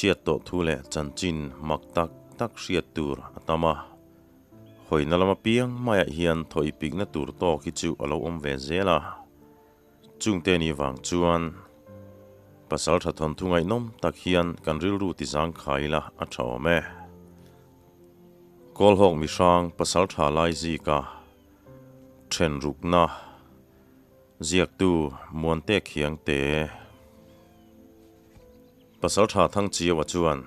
Chhiat tawh thu leh chanchin mak tak tak hriat tur a tam a. Hawina lama piang maiah hian thaw ipikna tur tawk hi chu a lo awm ve zel a. Chungte ni vang chuan pasal tha thawnthu ngaihnawm tak hian kan rilru ti zangkhai ila a tha awm e. Kawlhawk mihrang pasal tha lai zika then rukna ziaktu Muante Khiangte. Pasal tha Thangchiaua chuan,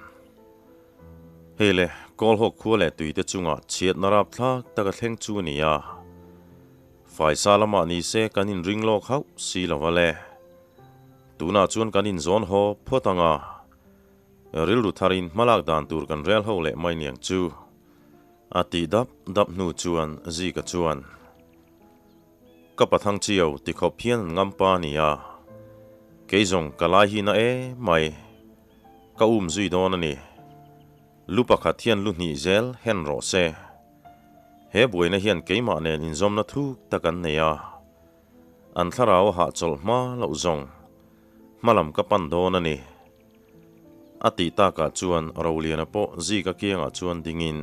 Hei le, Kawlhawk khua leh tuite chungah chhiatna rapthlak tak a thleng chu a ni a. Faisa lamah ni se kan inring lawk hauh si lo va le. Tunah chuan kan inzawn haw phawt ang a, rilru tharin hmalak dan tur kan rel ho leh mai niang chu, a tih dap dap hnu chuan Zika chuan, Ka pathang chiau ti khawp hian an ngam pa a ni a, kei zawng ka lai hi na e mai, ka um zui dawn a ni. Lu pakhat hian lu hnih zel hen rawh se. He buaina hian keimah nen inzawmna thuk tak an nei a, an thlarau a hahchawlh hma loh zawng hmalam ka pan dawn a ni. A tih takah chuan Roliana pawh Zika kiangah chuan dingin,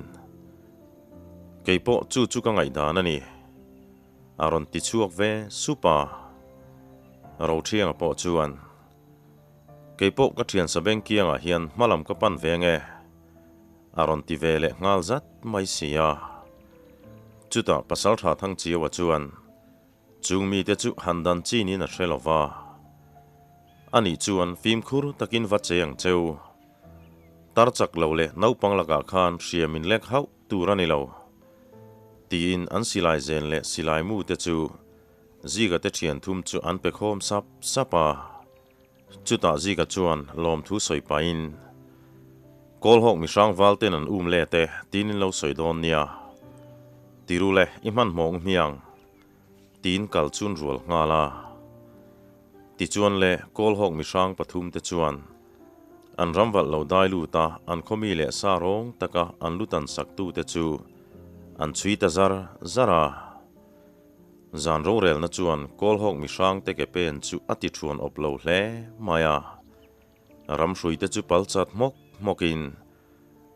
Kei pawh chu chu ka ngaihdan a ni, a rawn ti chhuak ve sup a. Rothianga pawh chuan, Kei pawh ka thian Sabeng kiangah hian hmalam ka pan ve nge, a rawn ti ve leh nghal zat mai si a. Chutah Pasaltha Thangchiaua chuan, Chung mite chu han dan chinin a hre lo va. Ani chuan fimkhur takin va che ang cheu. Tar chak lo leh naupang lakah khan hriam in lek hauh tur a ni lo. Tiin an silai zen leh silai mu te chu Zika te thian thum chu an pe khawm sap sap a. Chutah Zika chuan lawmthu sawi pahin, Kawlhawk mihrang val ten an um let e, tiin in lo sawi dawn nia. Tiru le, i hmanhmawh hmiang. Tiin kal chun rual nghal a. Tichuan le, Kawlhawk mihrang pathum te chuan an ramvalh lo dai lut a, an khawmi leh sa rawng taka an lu tan sak tu te chu an chhui ta zar zar a. Zan rorelna chuan Kawlhawk mihrang te ke pen chu a ti thuan awp lo hle mai a. Ramhrui te chu pal chat hmawk hmawk in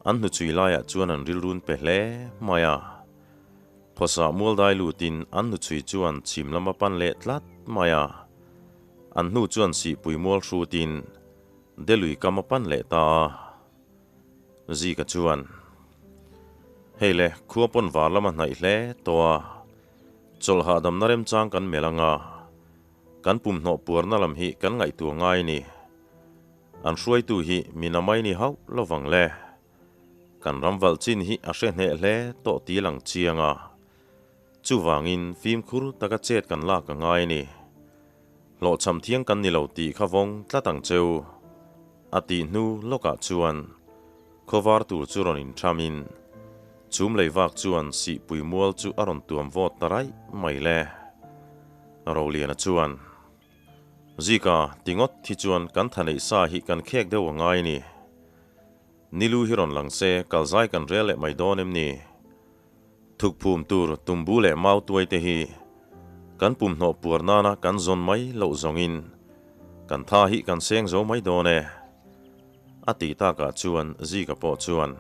an hnuchhui laiah chuan an rilrun pe hle mai a. Phawsah mual dai lutin an hnuchhui chuan chhim lam a pan leh tlat mai a. An hnu chuan sihpui mual hrutin Delui kam a pan leh ta a. Zika chuan, Hei le, khua pawn var lam a hnaih hle tawh a, chawlh hahdamna remchang kan melh ang a, kan pumhnawh puarna lam hi kan ngaihtuah ngai a ni. An hruaitu hi mi namai ni hauh lovang le. Kan ram valh chin hi a hre hneh hle tawh ti lang chiang a, chuvangin fimkhur taka chet kan lak a ngai a ni. Hlawhchham thiang kan ni lo tih kha vawng tlat ang cheu. A tih hnu lawkah chuan khawvar tur chu rawn inṭhamin chhum lei vak chuan sihpui mual chu a rawn tuam vawt ta raih mai le. Roliana chuan. Zika, ti ngawt hi chuan kan tha neih sa hi kan khek deuh a ngai a ni. Nilu hi rawn lang se kalzai kan rel leh mai dawn em ni? Thukphum tur tumbu leh mau tuai te hi kan pumhnawh puar nana kan zawn mai loh zawngin kan tha hi kan seng zo mai dawn e. A tih takah chuan Zika pawh chuan,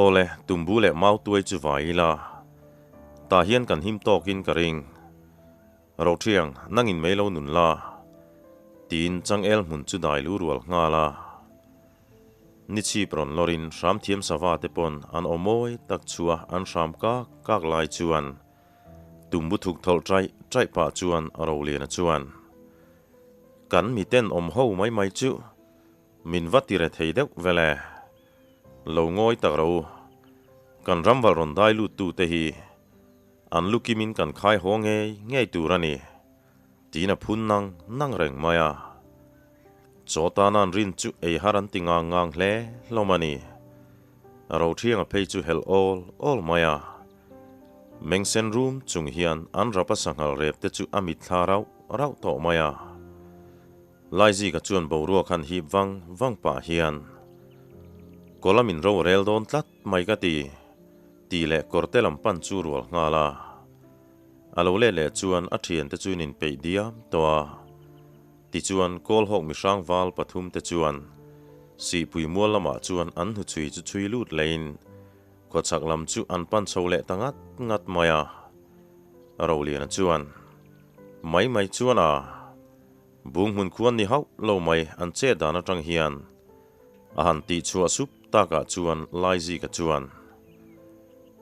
Awle, tumbu leh mau tuai chu vai ila, tah hian kan him tawkin ka ring. Roṭhiang, nangin mei lo nun la, tiin changel hmun chu dai lu rual nghal a. Ni chhip rawn lawrin hram thiam sava te pawn an aw mawi tak chhuah an hram kak kak lai chuan tumbu thuk thawlh ṭaih ṭaih pah chuan Roliana chuan, Kan miten awm ho mai mai chu min va ti re thei deuh vel e. Lo ngawi tak ro u, kan ramvalh rawn dai lut tu te hi An lu kimin kan khai haw ngei ngei tur a ni, tiin a phun nang nang reng mai a. Chaw tana an rin chu ei har an ti ngang ngang hle hlawm a ni. Rothianga phei chu helh awl awl mai a. Mengsen rum chung hian an rapa sanghal rep te chu a mitthla rauh rauh tawh mai a. Laizika chuan boruak han hip vang vang pah hian, Kawla min ro rel dawn tlat mai ka ti. Tih leh kawrte lam pan chu rual nghal a. A lo let leh chuan a thiante chu in inpeih diam tawh a. Tichuan Kawlhawk mihrang val pathum te chuan Sihpui mual lamah chuan an hnuchhui chu chhui lut lehin khawchhak lam chu an pan chho leh ta ngat ngat mai a. Roliana chuan, Mai mai chuan a, bung hmun khuan ni hauh lo mai an chet dan atang hian a han tih chhuah sup takah chuan Laizika chuan,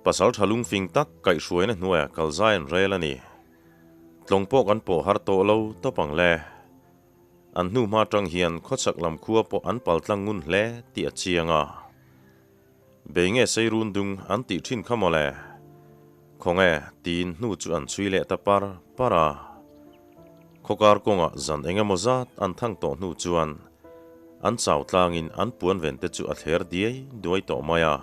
Pasal tha lungfing tak kaihhruaina hnuaia kal zai an rel a ni. Tlawng pawh kan pawh har tawh lo tawp ang le. An hnu hma tang hian khawchhak lam khua pawh an pal tlang ngun hle tih a chiang a. Bei nge sei run dung an tih thin kha mawle. Khawnge tiin hnu chu an chhui leh ta par par a. Khawkar kawngah zan eng emaw zat an thang tawh hnu chuan an chau tlangin an puan ven te chu a thler diai duai tawh mai a.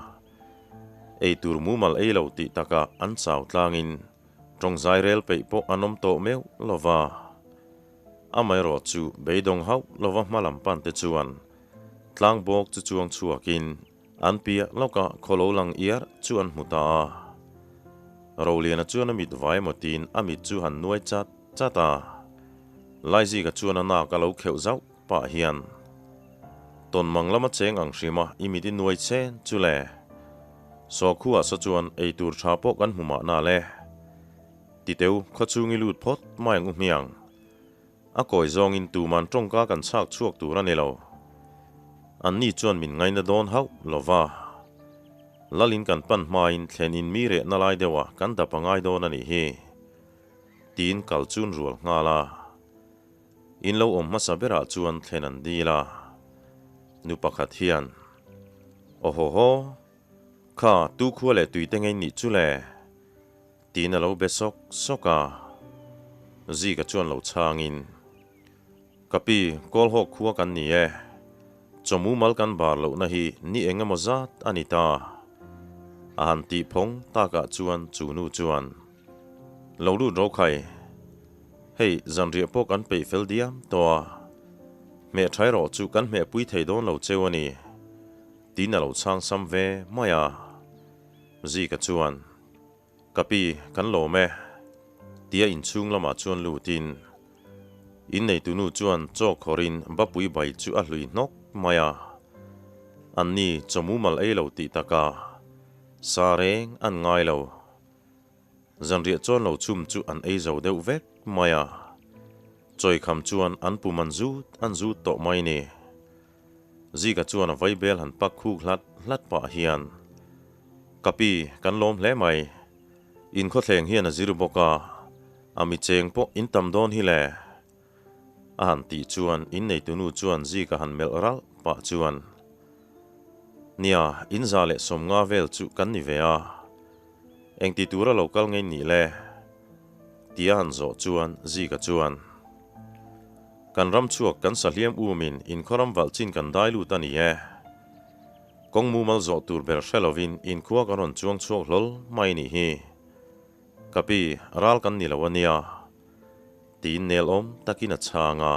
Ei tur mumal ei lo tih takah an chau tlangin tawngzai rel peih pawh an awm tawh meuh lo va. Amaherawh chu beidawng hauh lova hma lam pan te chuan tlang bawk chu chuang chhuakin an piah lawkah khaw lo lang iar chu an hmu ta a. Roliana chuan a mit vai emaw tiin a mit chu han nuai chat chat a. Laizika chuan a nak a lo kheuh zauh pah hian, Tawnmang lama cheng ang hrima i mit i nuai chen chu le. Sawkhuah saw chuan eitur tha pawh kan hmu mahna le. Titeu, khawchhung i lut phawt mai ang u hmiang. A kawi zawngin tuman tawngka kan chhak chhuak tur a ni lo. Anni chuan min ngaina dawn hauh lo va. Lalin kan pan hmain thlen in mi rehna lai deuhah kan dap a ngai dawn a nih hi. Tiin kal chun rual nghal a. In lo awm hmasa berah chuan thlen an dil a. Nu pakhat hian, Aw haw haw, kha tu khua leh tui te ngei nih chu le? Tiin a lo be sawk sawk a. Zika chuan lo chhangin, Ka pi, Kawlhawk khua kan ni e. Chawmu mal kan bar lohna hi ni eng emaw zat a ni ta. A han tih phawng takah chuan chu nu chuan, Lo lut ro khai. Hei, zanriah pawh kan peih fel diam tawh a. Hmeh thai rawh chu kan hmehpui thei dawn lo cheu a ni. Tiin a lo chhang sam ve mai a. Zika chuan, Ka pi, kan lawm e. Tia inchhung lamah chuan lutin, inneitu nu chuan chaw khawrin bapui bai chu a hlui hnawk mai a. Anni chaw mumal ei lo tih takah sa reng an ngai lo. Zanriah chuan lo chhum chu an ei zo deuh vek mai a. Chawikham chuan an pum an zut an zut tawh mai ni. Zika chuan a vaibel han pak khuk hlat hlat pah hian, Ka pi, kan lawm hle mai. In khawthleng hian a zir bawk a, a mi cheng pawh in tam dawn hi le. A han tih chuan inneitunu chuan Zika han melh ralh pah chuan, Nia, in 150 vel chu kan ni ve a. Engti tura lo kal ngei nih le? Tia han zawh chuan Zika chuan, Kan ram chhuak kan sahliam umin inkhawram valh chin kan dai lut a ni e. Kawng mumal zawh tur ber hre lovin inkhua kan rawn chuang chhuak hlawl mai nih hi. Ka pi, ral kan ni lo a nia. Tiin nel awm takin a chhang a.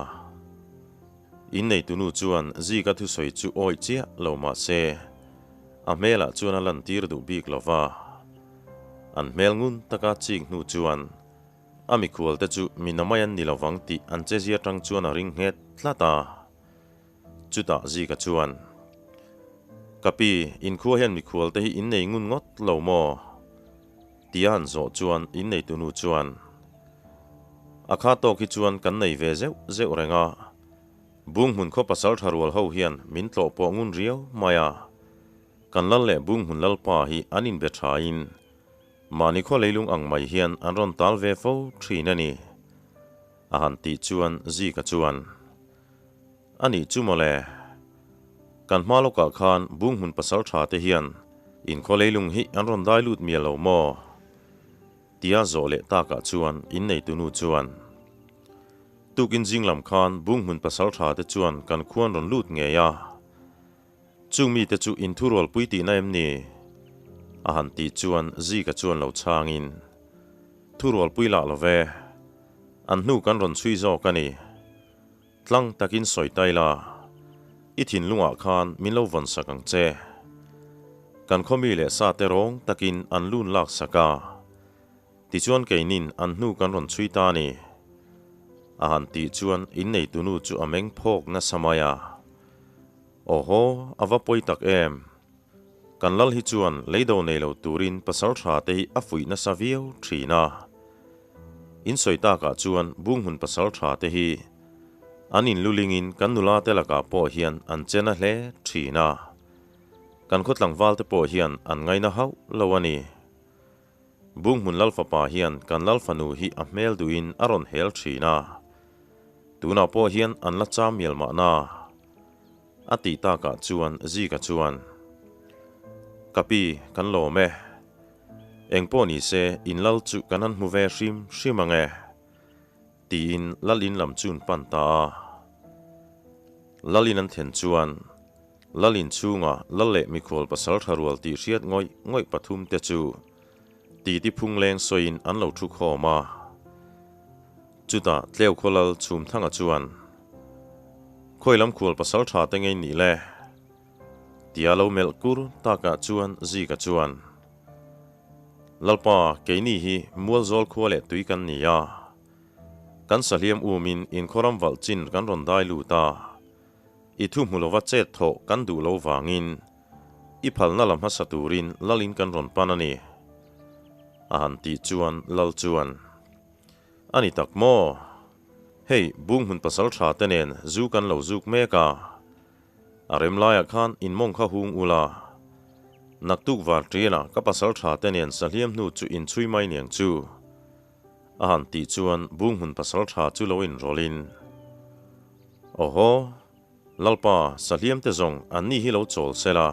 Inneitunu chuan Zika thusawi chu awih chiah lo mah se, a hmelah chuan a lantir duh bik lo va. An hmel ngun taka chik hnu chuan a mikhualte chu mi namai an ni lo vang tih an chezia tang chuan a ring nghet tlat a. Chutah Zika chuan, Ka pi, inkhua hian mikhualte hi innei ngun ngawt lo maw? Tia han zawh chuan inneitunu chuan, A kha tawk hi chuan kan nei ve zeuh zeuh reng a, Bunghmun khaw pasal tha rual ho hian min tlawh pawh ngun riau mai a, kan lal leh Bunghmun lalpa hi an inbe thain mahni khaw leilung ang mai hian an rawn tal ve fo thin a ni, a han tih chuan Zika chuan, A nih chu mawle. Kan hma lawkah khan Bunghmun pasal tha te hian inkhaw leilung hi an rawn dai lut mial lo maw? Tia zawh leh takah chuan inneitunu chuan, Tukin zing lam khan Bunghmun pasal tha te chuan kan khuan rawn lut ngei a. Chung mite chu inthurualpui tihna em ni? A han tih chuan Zika chuan lo chhangin, Thurualpui lah lo ve. An hnu kan rawn chhui zawk a ni. Tlang takin sawi ta ila, i thinlungah khan min lo vawn sak ang che. Kan khaw mi leh sa te rawng takin an lun lak sak a, tichuan keinin an hnu kan rawn chhui ta a ni. A han tih chuan inneitunu chu a meng phawk nasa mai a. Awhaw, a va pawi tak em! Kan lal hi chuan leido nei lo turin pasal tha te hi a fuih nasa viau thin a. In sawi takah chuan Bunghmun pasal tha te hi an inlulingin kan nula te lakah pawh hian an che na hle thin a. Kan khaw tlangval te pawh hian an ngaina hauh lo a ni. Bunghmun lal fapa hian kan lal fanu hi a hmel duhin a rawn hel thin a. Tunah pawh hian an la cham mial mahna. A tih takah chuan Zika chuan, Ka pi, kan lawm e. Eng pawh ni se, in lal chu kan han hmu ve hrim hrim ang e, tiin lal in lam chu an pan ta a. Lal in an thlen chuan lal in chhunga lal leh mikhual pasal tha rual tih hriat ngawih ngawih pathum te chu titi phung leng sawiin an lo thu khawm a. Chutah Tleu khaw lal Chhumthanga chuan, Khawi lam khual pasal tha te ngei nih le? Tia lo melh kur takah chuan Zika chuan, Lalpa, keini hi Mualzawl khua leh tui kan ni a. Kan sahliam umin inkhawram valh chin kan rawn dai lut a. I thu hmu lova chet thawh kan duh lo vangin i phalna la hmasa turin lalin kan rawn pan a ni. A han tih chuan lal chuan, A ni tak maw? Hei, Bunghmun pasal tha te nen zu kan lo zuk mek a. A rem laiah khan in mawng kha hung ula. Naktuk var ṭiala ka pasal tha te nen sahliam hnu chu in chhui mai niang chu. A han tih chuan Bunghmun pasal tha chu lo inrawlhin, Awhaw, Lalpa, sahliam te zawng an ni hi lo chawl sela,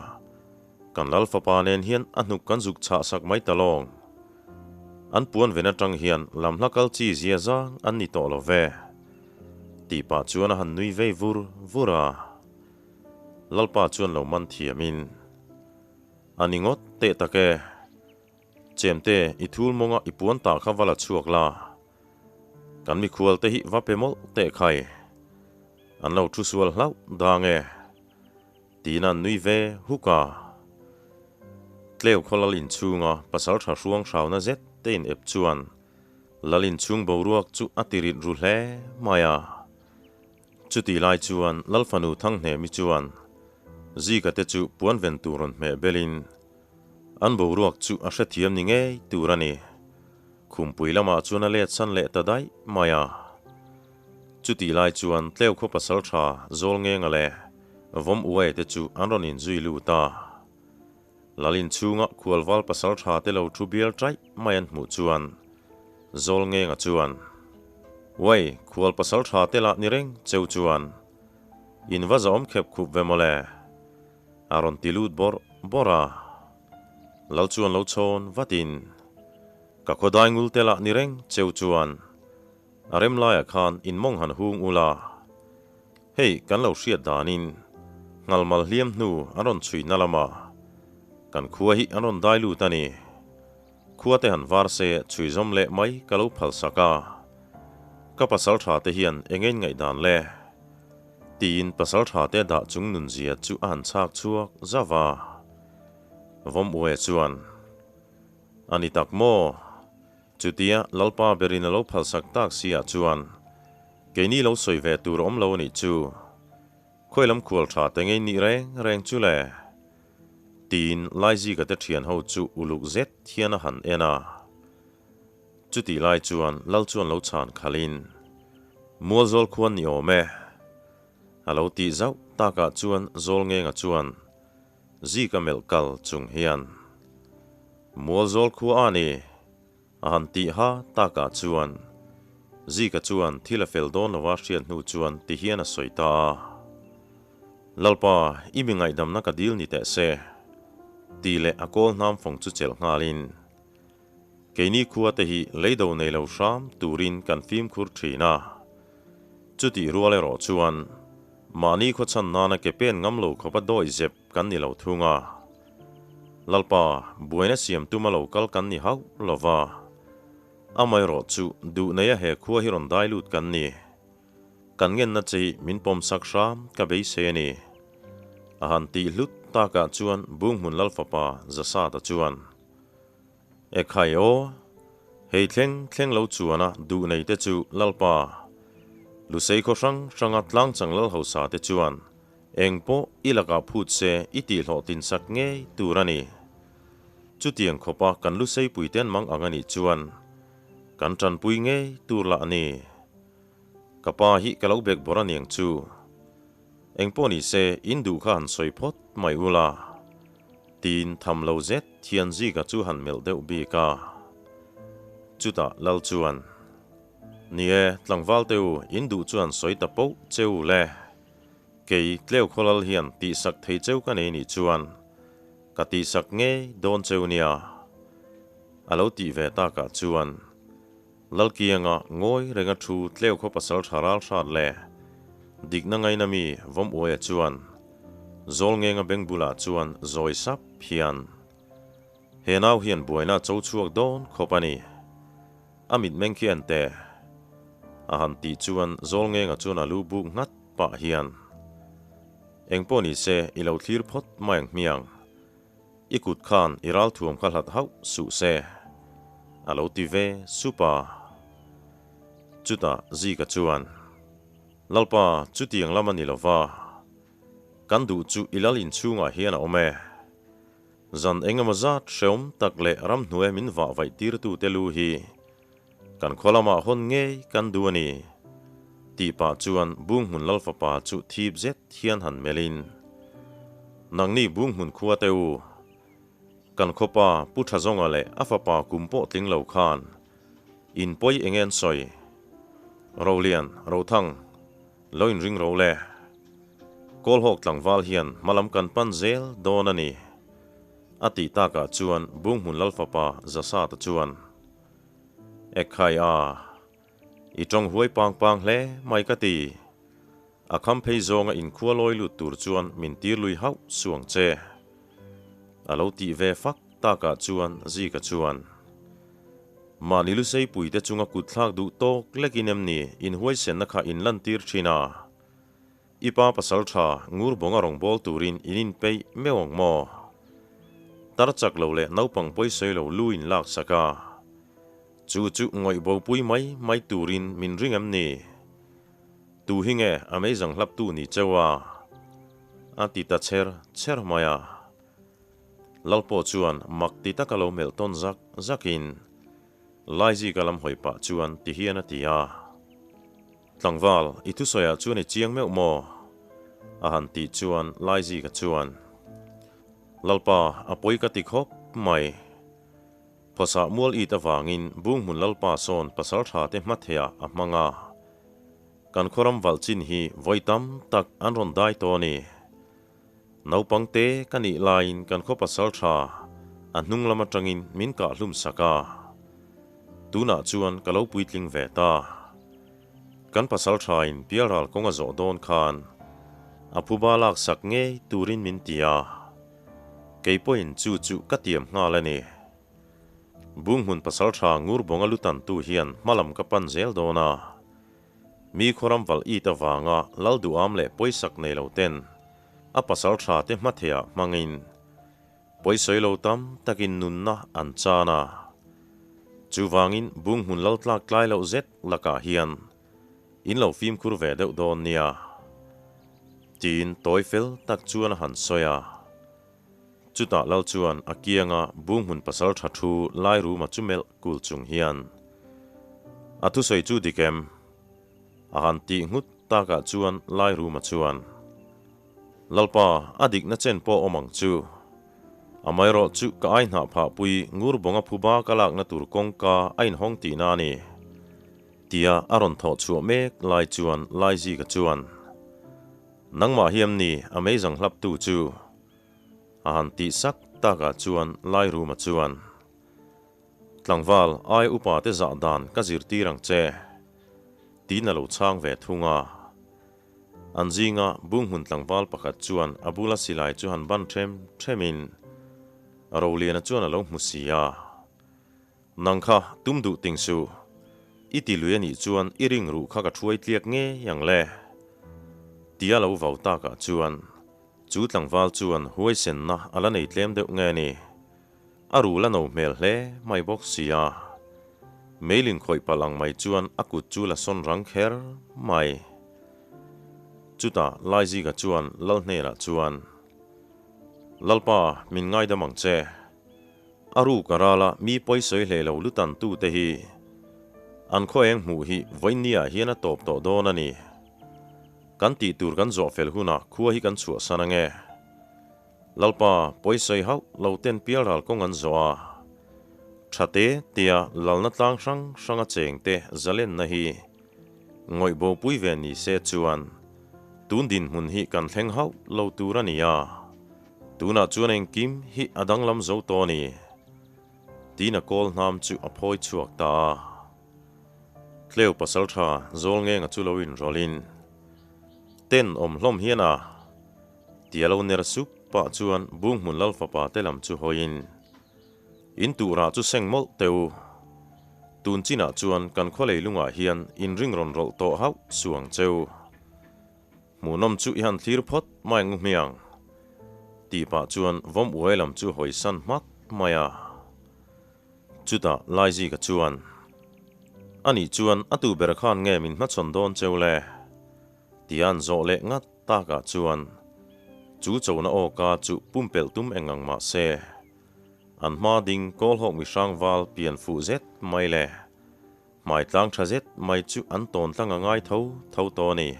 kan Lal fapa nen hian a hnuk kan zuk chhah sak mai ta lawng. An puan ven atang hian lam hla kal chi zia zang an ni tawh lo ve. Tih pah chuan a han nui vei vur vur a. Lalpa chuan lo man thiamin, A ni ngawt teh tak e. Chemte, i thul mawnga i puan tah kha va la chhuak la. Kan mikhual te hi va pe mawlh teh khai. An lo thu sual hlauh dang e. Tiin an nui ve huk a. Tleu khaw lal inchhunga pasal tha hruang hrauna zet te in ep chuan lal inchhung boruak chu a ti rit ru hle mai a. Chutih lai chuan lal fanu Thanghnemi chuan Zika te chu puan ven tur rawn hmeh belin an boruak chu a hrethiam ni ngei tur a ni. Khumpui lamah chuan a let san leh ta daih mai a. Chutih lai chuan Tleu khaw pasal tha Zawl Ngenga leh Vawm Uaia te chu an rawn inzui lut a. Lal inchhunga khualval pasal tha te lo thu bial chaih mai an hmuh chuan Zawl Ngenga chuan, Uai, khual pasal tha te lah ni reng cheu chuan in va zahawm khep khup ve mawle, a rawn ti lut bawrh bawrh a. Lal chuan lo chhawn vatin, Ka khawdai ngul te lah ni reng cheu chuan a rem laiah khan in mawng han hung ula, hei kan lo hriat danin ngalmal hliam hnu an rawn chhui na lamah kan khua hi an rawn dai lut a ni. Khua te han var se chhui zawm leh mai ka lo phal sak a, ka pasal tha te hian eng ein ngaihdan le? Tiin pasal tha te dah chung nunzia chu a han chhak chhuak zauh a. Vawm Uaia chuan, A ni tak maw? Chutia Lalpa berin a lo phalsak tak si ah chuan keini lo sawi ve tur awm lo a nih chu. Khawi lam khual tha te ngei nih reng reng chu le? Tiin Laizika te thian ho chu uluk zet hian a han en a. Chutih lai chuan Lal chuan lo chhan khalhin, Mualzawl khuan ni awm e. A lo tih zauh takah chuan Zawlngenga chuan, Zika melh kal chung hian Mualzawl khua a ni a han tih ha takah chuan Zika chuan thil a fel dawn lova hriat hnu chuan ti hian a sawi ta a, Lalpa, i mi ngaihdamna ka dil ni teh se, tih leh a kawl hnam fawng chu chelh nghalin, Keini khua te hi leido nei lo hram turin kan fimkhur thin a, chutih rual erawh chuan mahni khawchhan nana ke pen ngam lo khawpa dawi zep kan ni lo thung a. Lalpa, buaina siam tuma lo kal kan ni hauh lo va, amaherawh chu duh neia he khua hi rawn dai lut kan ni. Kan ngenna che hi min pawmsak hram ka beisei a ni. A han tih hlut takah chuan Bunghmun Lalfapa Zasata chuan, Ekhai aw, hei thleng thleng lo chuana duh nei te chu Lalpa, Lusei khaw hrang hranga tlangchang lal hausa te chuan. Eng pawh i lakah phut se i tihhlawhtlin sak ngei tur a ni. Chutiang khawpa kan Lusei puiten mang ang a nih chuan kan tanpui ngei tur lah a ni. Ka pa hi ka lo bek bawrh a niang chu. Eng pawh ni se in duh kha han sawi phawt mai ula. Tiin tham lo zet thian Zika chu han melh deuh bik a. Chutah Lal chuan, Ni e, tlangval te u, in duh chuan sawi ta poh che u le. Kei tleu khawlal hian tihsak thei cheu ka nei nih chuan ka tihsak ngei dawn cheu nia. A lo tih ve takah chuan Lalkianga ngawi renga thu tleu khaw pasal tha ral hrat le dikna ngaina mi vawm uaia chuan Zawlngenga beng bulah chuan zawi sap hian he nau hian buaina cho chhuak dawn khawp a ni. A mitmeng khi en teh. A han tih chuan Zawlngenga chuan a lu buk nghat pah hian, Eng pawh ni se, i lo thlir phawt mai ang hmiang. I kut khan i ralthuam kha hlat hauh suh se. A lo ti ve sup a. Chutah Zika chuan, Lalpa, chutiang lam a ni lo va. Kan duh chu i lal inchhungah hian a awm e. Zan engemaw zat hreawm tak leh ramhnuai min vah vaih tirtute lu hi kan khaw lamah hawn ngei kan duh a ni, tih pah chuan Bunghmun Lalfapa chu thip zet hian han melhin, Nangni Bunghmun khua te u, kan khawpa Pu Thazawnga leh a fapa kum pawh tling lo khan in pawi eng en sawi? Rolian, Rothang, Lo inring ro le. Kawlhawk tlangval hian hmalam kan pan zel dawn a ni, a tih takah chuan Bunghmun Lalfapa Zasata chuan, Ekhai a, i tawng huai pang pang hle mai ka ti. A kham phei zawnga inkhua lawi lut tur chuan min tir lui hauh suang che. A lo tih ve fak takah chuan Zika chuan, Mahni lusei puite chunga kut thlak duh tawk lekin em ni inhuaisenna kha in lantir thin a? I pa pasal tha ngur bawnga rawngbâwl turin in inpeih meuh ang maw? Tar chak lo leh naupang pawisawi lo lu in lak sak a, chu chu ngawih bopui mai mai turin min ring em ni? Tu hi nge a meizang hlaptu ni cheu a? A ti ta cher cher mai a. Lal pawh chuan mak ti taka lo melh tawn zak zakin Laizika lam hawi pah chuan ti hian a ti a. Tlangval, i thusawiah chuan i chiang meuh maw? A han tih chuan Laizika chuan, Lalpa, a pawi ka ti khawp mai. Phawsah mual it avangin Bunghmun Lalpa sawn pasal tha te hmatheiah a hmang a. Kan khawram valh chin hi vawi tam tak an rawn dai tawh a ni. Naupang te ka nih laiin kan khaw pasal tha a hnung lam atangin min kah hlum sak a. Tunah chuan ka lo puitling ve ta. Kan pasal thain pialral kawng a zawh dawn khan a phuba lak sak ngei turin min ti a. Kei pawhin chu chu ka tiam nghal a ni. Bunghmun pasal tha ngur bawnga lutantu hian hmalam ka pan zel dawn a. Mi khawram valh it avanga lal duham leh pawisak nei lo ten a pasal tha te hmatheiah hmangin pawisawi lo tam takin nunna an chan a. Chuvangin bunghmun lal tlak tlai loh zet lakah hian in lo fimkhur ve deuh dawn nia. Tiin tawi fel tak chuan a han sawi a. Chutah lal chuan a kianga bunghmun pasal tha thu lai ruma chu melh kul chung hian, A thusawi chu dik em? A han tih nghut takah chuan lai ruma chuan, Lalpa, a dikna chen pawh awm ang chu. Amaherawh chu ka ai hnah phah pui ngur bawnga phuba ka lakna tur kawngka a inhawng tihna a ni. Tia a rawn thawh chhuah mek lai chuan Laizika chuan, Nangmah hi em ni a meizang hlaptu chu? A han tih sak takah chuan Lairuma chuan, Tlangval, ai upa te zah dan ka zirtir ang che, tiin a lo chhang ve thung a. An zinga bunghmun tlangval pakhat chuan a bula silai chu han ban ṭhem ṭhemin Roliana chuan a lo hmu si a. Nang kha tum duh ting suh. I ti lui a nih chuan i ring ruh kha ka thuai tliak ngei ang le. Tia lo vau takah chuan chu tlangval chuan huaisenna a la nei tlem deuh nge ni. A rul a no hmel hle mai bawk si a. Meilin khawih palh ang mai chuan a kut chu la sawn rang kher mai. Chutah Laizika chuan Lal hnenah chuan, Lalpa, min ngaidam ang che. A ruk a rala mi pawi sawi hlei lo lutan tute hi an khaw eng hmuh hi vawiinniah hian a tawp tawh dawn a ni. Kan tih tur kan zawh fel hunah khua hi kan chhuahsan ange. Lalpa, pawi sawi hauh lo ten pialral kawng an zawh a, tha te tia lalna tlang hrang hranga chengte zalenna hi ngawih bopui ve ni se chuan tun dinhmun hi kan thleng hauh lo tur a ni a, tunah chuan engkim hi a danglam zo tawh a ni, tiin a kawl hnam chu a phawi chhuak ta a. Tleu pasaltha zawl ngenga chu lo inrawlhin ten awm hlawm hian a. Tia lo ner sup pah chuan Bunghmun Lal fapa te lam chu hawiin, In tuhrah chu seng mawlh teh u. Tun chinah chuan kan khaw leilungah hian in ring rawn rawlh tawh hauh suang che u. Hmuhnawm chu i han thlir phawt mai ngu hmiang. Tih pah chuan vawm uai lam chu hawi san hmak mai a. Chutah Laizika chuan, Anih chuan a tu ber khan nge min hmachhawn dawn cheu le? Tian zawh leh ngat takah chuan chu chona awka chu pumpelh tum eng ang mah se, an hma ding Kawlhawk mihrang val pian fuh zet mai leh hmai tlang tha zet mai chu an tawn tlang a ngai tho tho tawh a ni.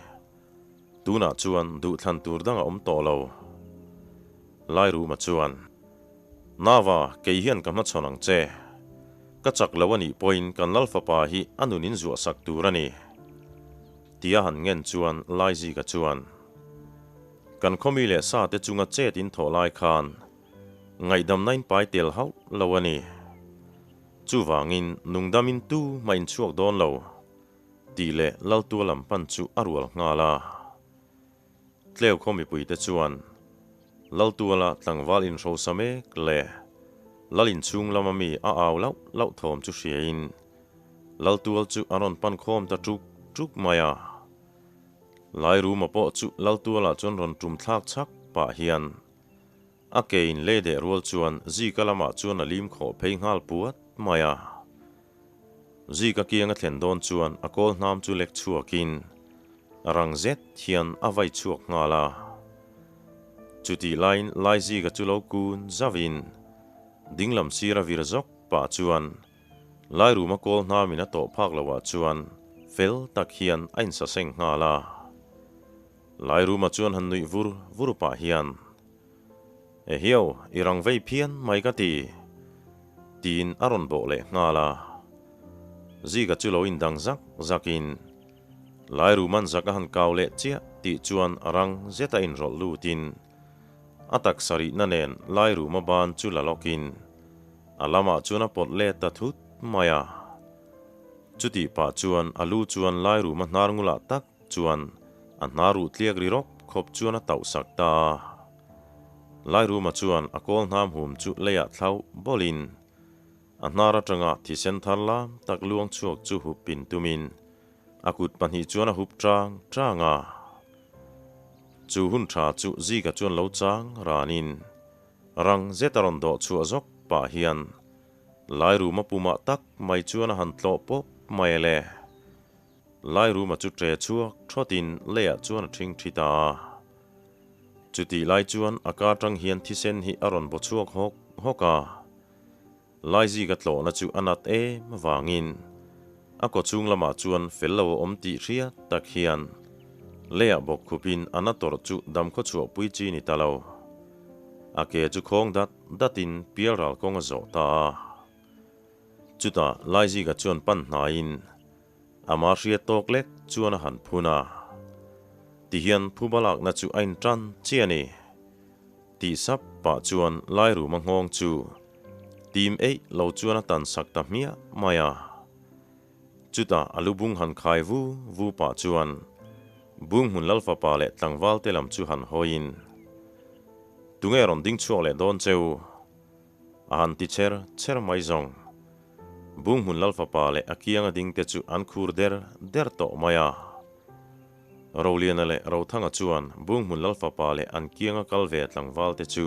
Tunah chuan duhthlan tur dang a awm tawh lo. Lairuma chuan, Nava, kei hian ka hmachhawn ang che. Ka chak lo a nih pawhin kan Lal fapa hi a nun in zuahsak tur a ni. Tia han ngen chuan Laizika chuan, Kan khawmi leh sa te chunga chet in thawh lai khan ngaihdamna in pai tel hauh lo a ni. Chuvangin nungdam in tu mah in chhuak dawn lo, tih leh Laltua lam pan chu a rual nghal a. Tleu khaw mipuite chuan Laltuala tlangval inhrosa mek leh Lal inchhung lama mi a au lauh lauh thawm chu hriain Laltual chu a rawn pan khawm ta ṭuk ṭuk mai a. Lairuma pawh chu Laltualah chuan rawn ṭum thlak chhak pah hian a ke in lei deh rual chuan Zika lamah chuan a lim khawh phei nghal puat mai a. Zika kiang a thlen dawn chuan a kawl hnam chu lek chhuakin rang zet hian a vai chhuak nghal a. Chutih laiin Laizika chu lo kun zauhin dinglam sir a vir zawk pah chuan Lairuma kawl hnamin a tawh phak loah chuan fel tak hian a insaseng nghal a. Lairuma chuan han nuih vur vur pah hian, Ehiau, i rang vei phian mai ka ti, tiin a rawn bawh leh nghal a. Zika chu lo indang zak zakin, Lairuma'n zak a han kau leh chiah tih chuan a rang zeta inrawlh lutin, a taksa rihna nen Lairuma ban chu la lawkin, A lamah chuan a pawt let ta thut mai a. Chutih pah chuan a lu chuan Lairuma hnar ngulah tak chuan a hnar ruh tliak ri rawp khawp chuan a tauh sak ta a. Lairuma chuan a kawl hnam hum chu leiah thlauh bawlhin a hnar atanga thisen thar lam tak luang chhuak chu hup pin tumin a kut pahnih chuan a hup tang tang a. Chu hun tha chu Zika chuan lo chang ranin Rang zet a rawn dawh chhuah zawk pah hian Lairuma pumah tak mai chuan a han tlawh pawp mai a le. Lairuma chu ṭe chhuak ṭhawtin leiah chuan a ṭhing ṭhi ta a. Chutih lai chuan a ka ṭang hian thisen hi a rawn baw chhuak hawk hawk a. Laizika tlawhna chu a nat em avangin a kawchhung lamah chuan fel lo a awm tih hriat tak hian leiah bawk khupin a na tawrh chu damkhaw chhuahpui chi ni ta lo. A ke chu khawng dat datin pialral kawng a zawh ta a. Chutah Laizika chuan pan hnaiin ama hriat tawk lek chuan a han phun a. Tihian phuba lakna chu a intan chiah a ni. Tih sap pah chuan Lairuma nghawng chu tim eih lo chuan a tan sak ta hmiah mai a. Chutah a lu bung han khai vu vu pah chuan Bunghmun Lalfapa leh tlangval te lam chu han hawiin, Tunge rawn ding chhuak leh dawn cheu? A han ti cher cher mai zawng. Bunghmun Lalfapa leh a kianga ding te chu an khur der der tawh mai a. Roliana leh Rothanga chuan Bunghmun Lalfapa leh an kianga kal ve tlangval te chu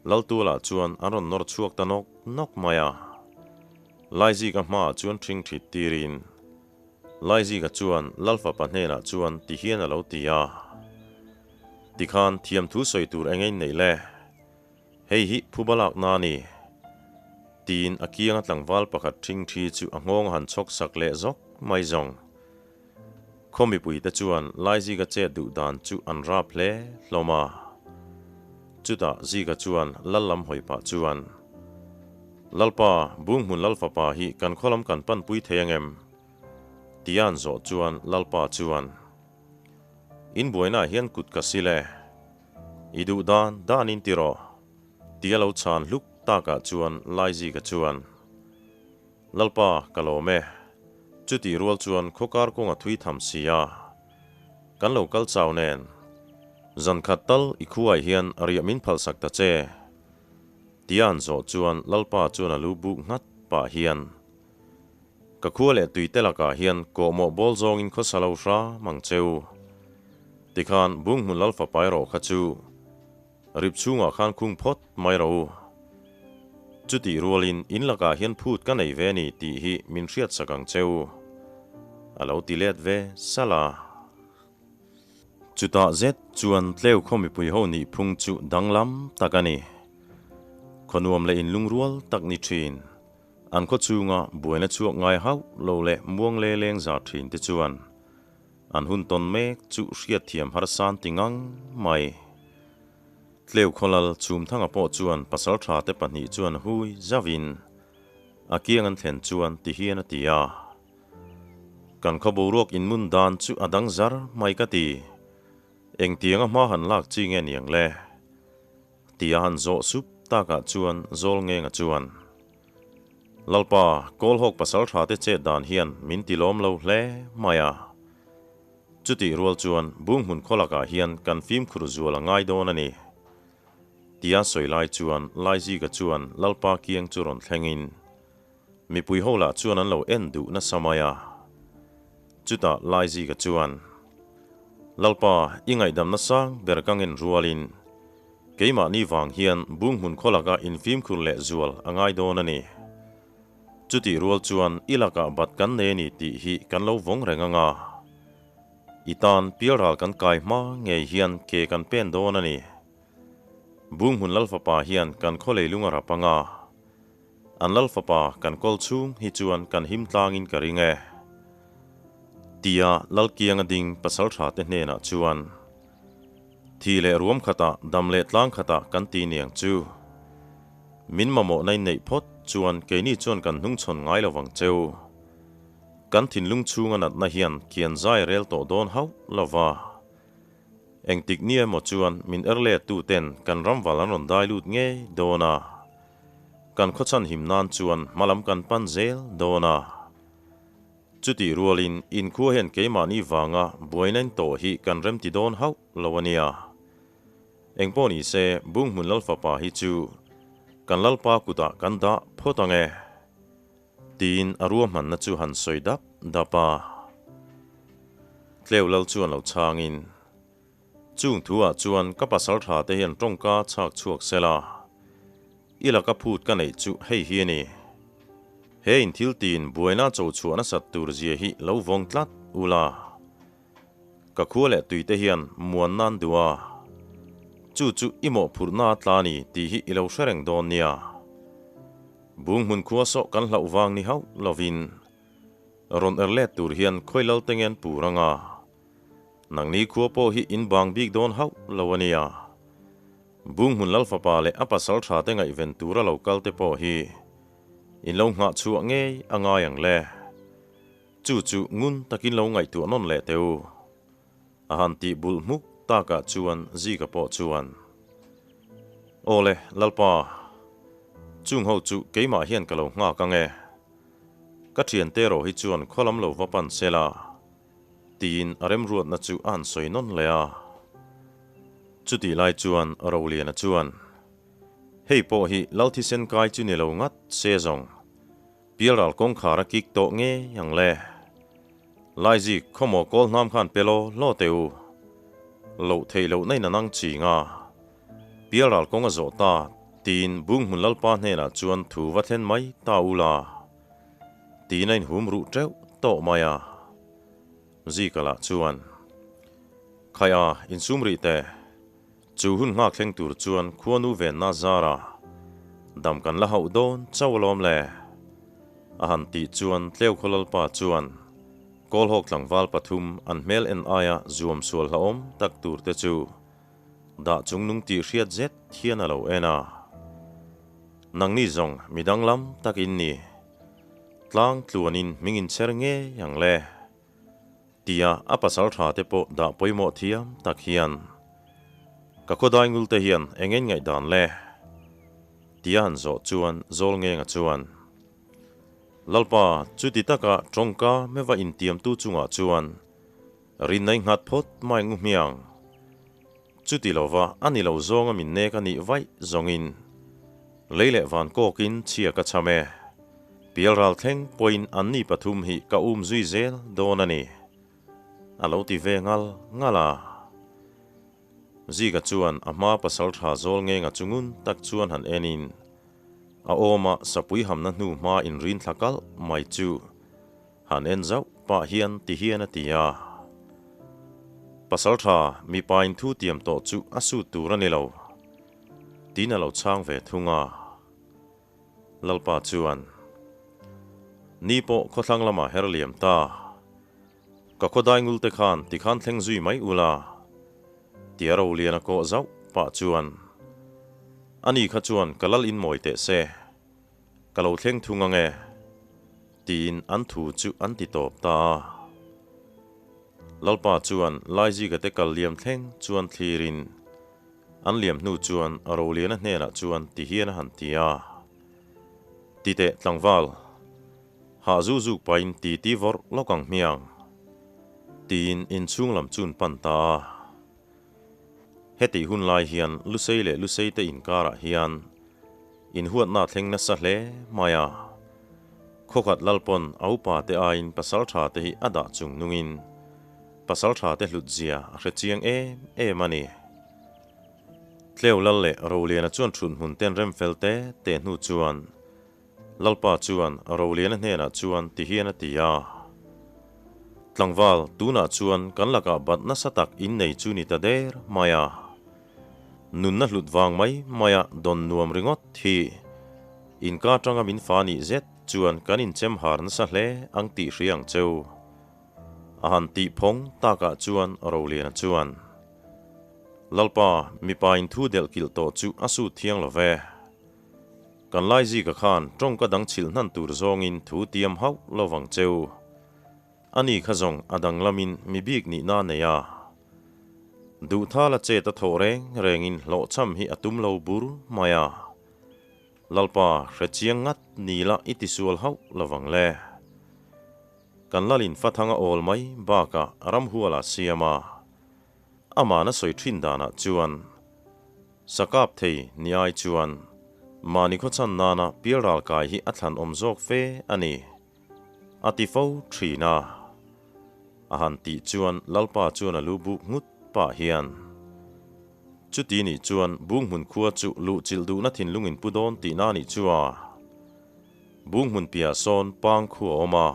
Laltualah chuan an rawn nawr chhuak ta nawk nawk mai a. Laizika hmaah chuan ṭhing ṭhit tirin, Laizika chuan Lalfapa hnenah chuan ti hian a lo ti a, Tikhan thiamthu sawi tur eng in neih le? Hei hi phuba lakna a ni. Tiin a kianga tlangval pakhat ṭhingṭhi chu a nghawng a han chhawk sak leh zawk mai zawng. Khaw mipuite chuan Laizika chet duh dan chu an rap hle hlawm a. Chutah Zika chuan Lal lam hawi pah chuan, Lalpa, Bunghmun Lalfapa hi kan khaw lam kan panpui thei angem? Tia an zawh chuan Lalpa chuan, In buainaah hian kut ka sil e. I duh dan dan in ti rawh. Tia lo chhan hluk takah chuan Laizika chuan, Lalpa, ka lawm e. Chutih rual chuan khawkar kawng a thui tham si a. Kan lo kal chau nen. Zan khat tal i khuai hian riah min phalsak ta che. Tia an zawh chuan Lalpa chuan a lu buk nghat pah hian, Ka khua leh tui te lakah hian kawhmawh bawl zawngin khawsa lo hram ang che u. Tikhan Bunghmun Lalfapa erawh kha chu rip chhungah khan khung phawt mai rawh u. Chutih rualin in lakah hian phut ka nei ve ni tih hi min hriatsak ang che u. A lo ti let ve salh a. Chutah zet chuan tleu khaw mipui ho nih phung chu danglam tak a ni. Khawnuam leh inlungrual tak ni thin. An khaw chhunga buaina chhuak ngai hauh lo leh muang le leng zar thin te chuan an hun tawn mek chu hriatthiam harsan ti ngang mai. Tleu khawlal Chhumthanga pawh chuan pasaltha te pahnih chuan hui zauhin a kiang an thlen chuan ti hian a ti a, Kan khaw boruak inmun dan chu a dang zar mai ka ti. Engtianga hma han lak chi nge niang le? Tia han zawh sup takah chuan zawl ngenga chuan, Lalpa, Kawlhawk pasaltha te chet dan hian min ti lawm lo hle mai a. Chutih rual chuan Bunghmun khaw lakah hian kan fimkhur zual a ngai dawn a ni. Tia sawi lai chuan Laizika chuan Lalpa kiang chu rawn thlengin mipui ho lah chuan an lo en duh nasa mai a. Chutah Laizika chuan, Lalpa, i ngaihdamna sang ber ka ngen rualin keimahni vang hian Bunghmun khaw laka infimkhur leh zual a ngai dawn a ni. Chutih rual chuan i lakah bat kan nei a ni tih hi kan lo vawng reng anga. I tan pialral kan kai hma ngei hian ke kan pen dawn a ni. Bunghmun Lalfapa hian kan khaw leilung a rap anga. An Lalfapa kan kawl chhung hi chuan kan him tlangin ka ring e. Tia Lalkianga ding pasaltha te hnenah chuan, Thi leh ruam khatah, dam leh tlang khatah kan ti niang chu. Min mamawh na inneih phawt chuan keini chuan kan hnungchhawn ngai lo vang cheu. Kan thinlung chhunga natna hian kian zai rel tawh dawn hauh lo va. Engtik ni emaw chuan min er let tu ten kan ramval an rawn dai lut ngei dawn a. Kan khawchhan him nan chuan hmalam kan pan zel dawn a. Chutih rualin inkhua hian keimahni vanga buainain tawh hi kan remti dawn hauh lo a nia. Engpawh ni se Bunghmun Lalfapa hi chu kan Lalpa kutah kan dah phawt ang e. Tiin a ruahmanna chu han sawi dap dap a. Tleu Lal chuan lo chhangin, Chung thuah chuan ka pasal tha te hian tawngka chhak chhuak sela, i laka phut ka neih chu hei hi a ni. He inthil tin buaina cho chhuah nasat tur zia hi lo vawng tlat ula. Ka khua leh tui te hian muan nan duh a, chu chu i mawhphurhna a tla ni tih hi i lo hre reng dawn nia. Bunghmun khua sawh kan hlauh vang ni hauh lovin rawn er let tur hian khawi lal te ngen pur anga. Nangni khua pawh hi in bang bik dawn hauh lo a nia. Bunghmun Lalfapa leh a pasal tha te ngaihven tura lo kal te pawh hi in lo nghah chhuah ngei a ngai ang le. Chu chu ngun takin lo ngaihtuah nawn leh teh u. A han tih bulh hmuk takah chuan Zika pawh chuan, Aw le, Lalpa, chung ho chu keimah hian ka lo nghak ang e. Ka thiante erawh hi chuan khawlam lo va pan se la. Tiin a remruatna chu a han sawi nawn leh a. Chutih lai chuan Roliana chuan, Hei pawh hi Lal thisen kai chu ni lo ngat se zawng, Pialral kawngkhar a kik tawh ngei ang le. Laizik khawmaw kawl hnam khan pe law law teh u. Loh theih loh na in a nang ching a. Pialral kawng a zawh ta, tiin Bunghmun Lalpa hnenah chuan thu va thlen mai ta u la. Tiin a inhum ruh teuh tawh mai a. Zika lah chuan, Khai a, insum rih teh. Chu hun nghak thleng tur chuan khuanu venna zara dam kan la hauh dawn chauh alawm le. A han tih chuan Tleukhawlal Lalpa chuan Kawlhawk tlangval pathum an hmel en aia zuam sual hlauhawm tak tur te chu dah chungnung tih hriat zet hian a lo en a. Nangni zawng mi danglam tak in ni. Tlang tluanin hming in chher ngei ang le. Tia a pasal tha te pawh dah pawimawh thiam tak hian ka khawdai ngul te hian eng en ngaihdan le? Tia han zawh chuan zawl ngenga chuan Lalpa chuti taka tawngka meva intiamtu chungah chuan rinna i nghat phawt mai ngu hmiang. Chuti lova a ni lo zawnga min nek a nih vaih zawngin lei leh van kawkin chhia ka cham e. Pialral thleng pawhin anni pathum hi ka um zui zel dawn a ni, a lo ti ve ngal ngal a. Zika chuan a hma pasal tha zawl ngenga chungun tak chuan han enin a awma sapui hamna hnu hma inrin thla kalh mai chu Han en zauh pah hian ti hian a ti a. Pasaltha mipa in thu tiam tawh chu a sut tur a ni lo. Tiin a lo chhang ve thung a. Lalpa chuan, Ni pawh khawthlang lamah her liam ta. Ka khawdai ngul te khan tikhan thleng zui mai ula. Tia Roliana kawh zauh pah chuan, Ani kha chuan ka lal in mawi teh se. Ka lo thleng thung ang e, tiin an thu chu an ti tawp ta a. Lalpa chuan Laizika te kal liam thleng chuan thlirin an liam hnu chuan Roliana hnenah chuan ti hian a han ti a, Ti teh tlangval, hah zu zuk pahin ti ti vawrh lawk ang hmiang, tiin inchhung lam chun pan ta a. Hetih hun lai hian Lusei leh Lusei te inkarah hian inhuatna a thleng nasa hle mai a. Khawkhat Lalpawn a upa te aiin pasaltha te hi a dah chung nungin pasaltha te hlut zia a hre chiang em em a ni. Tleu Lal leh Roliana chuan thut hmun ten rem fel te te hnu chuan Lalpa chuan Roliana hnenah chuan ti hian a ti a, Tlangval, tunah chuan kan lakah bat nasa tak in nei chu ni ta der mai a. Nunna hlut vang mai maia dawn nuam ringawt hi inka atanga min fa nih zet chuan kan inchem har nasa hle ang tih hria ang cheu. A han tih phawng takah chuan Roliana chuan, Lalpa, mipa in thu delh kilh tawh chu a sut thiang lo ve. Kan Laizika khan tawngka dang chhilh hnan tur zawngin thu tiam hauh lo vang cheu. Ani kha zawng a danglamin mi bik nihna a nei a. Duhthala chet a thawh reng rengin hlawhchham hi a tum lo bur mai a. Lalpa hre chiang ngat ni la i tisual hauh lo vang le. Kan Lalin fathang a awl mai bakah ramhuala siam a. Amahna sawi thin danah chuan Sakap thei ni ai chuan mahni khawchan nana pialral kai hi a thlan awm zawk fe a ni, a ti fo thin a. A han tih chuan Lalpa chuan a lu buk nghut pah hian, Chuti nih chuan Bunghmun khua chu luhchilh duhna thinlung in pu dawn tihna nih chu a. Bunghmun piah sawn pang khu a awm a.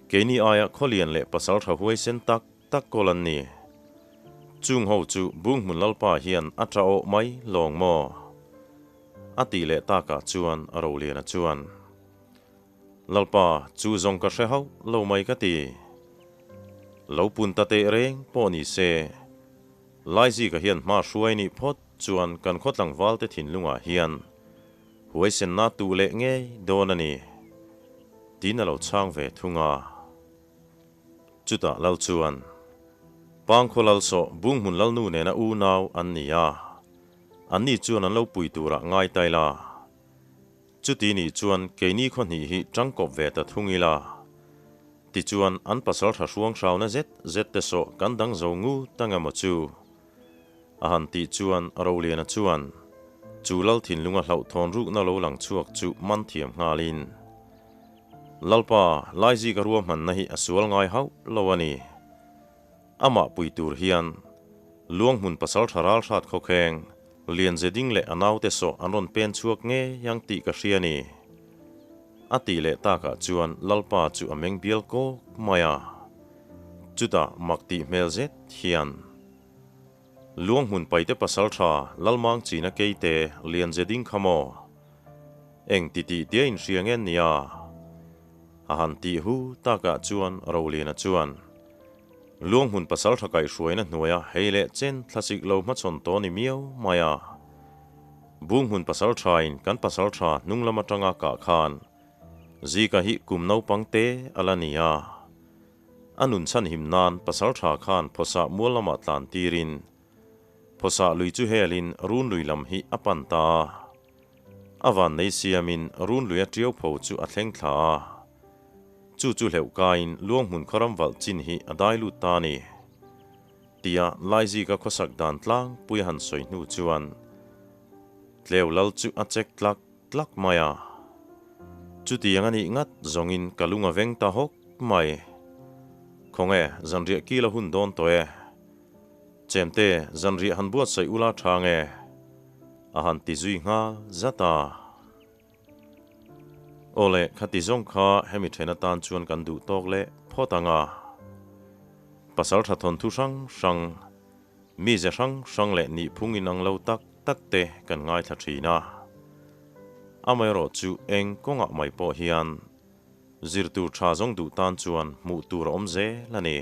Keini aia khawlian leh pasal tha huaisen tak tak kawl an ni. Chung ho chu Bunghmun Lalpa hian a tha awh mai lawng maw? A tih leh takah chuan Roliana chuan, Lalpa, chu zawng ka hre hauh lo mai ka ti. Lo pun ta teh reng pawh ni se, Laizika hian hma hruai nih phawt chuan kan khaw tlangvalte thinlungah hian huaisenna tuh leh ngei dawn a ni, tiin a lo chhang ve thung a. Chutah lal chuan, Pangkhaw lal sawh Bunghmun lalnu nena unau an ni a, anni chuan an lo pui turah ngai ta ila. Chuti nih chuan keini khaw hnih hi tangkawp ve ta thung ila. Tichuan an pasal tha hruang hrauna zet zet te sawh kan dang zo ngu ta nge maw chu? A han tih chuan Roliana chuan chu lal thinlunga hlauhthawn rukna lo lang chhuak chu man thiam nghalin, Lalpa, Laizika ruahmanna hi a sual ngai hauh lo a ni. Amah pui tur hian Luanghmun pasal tha ral hrat khawkheng, Lianzeding leh a naute sawh an rawn pen chhuak ngei ang tih ka hria a ni. A tih leh takah chuan Lalpa chu a meng bial kawk mai a. Chutah mak tih hmel zet hian Luang hmun paite pasaltha Lalmang China keite lian ze ding kha maw? Eng ti tih tia inhria nge nia? A han tih hu takah chuan Roliana chuan Luang hmun pasaltha kaihhruaina hnuaia hei leh chen thlasik lo hmachhawn tawh ni miau mai a. Bung hmun pasalthain kan pasaltha hnung lam atanga kah khan Zika hi kum naupang te a la ni a. A nun chhanhim nan pasaltha khan phawsah mual lamah tlan tirin phawsah lui chu helin run lui lam hi a pan ta a. A van nei siamin run lui a tiau pho chu a thleng thla a. Chu chu hleuh kaiin luang hmun khawram valh chin hi a dai lut ta a ni. Tia Laizika khawsak dan tlangpui a han sawi hnu chuan Tleu lal chu a chek tlak tlak mai a. Chutiang a nih ngat zawngin ka lung a veng ta hawk mai. Khawnge, zanriah kil a hun dawn tawh e. Chemte, zanriah han buatsaih ula tha nge? A han ti zui nghal zat a. Aw le, khati zawng kha hemi then atan chuan kan duh tawk leh phawt ang a. Pasal tha thawnthu hrang hrang, mize hrang hrang leh nihphung inang lo tak tak te kan ngaithla thin a. Amaherawh chu eng kawngah mai pawh hian zirtur tha zawng duh tan chuan hmuh tur a awm zel a ni.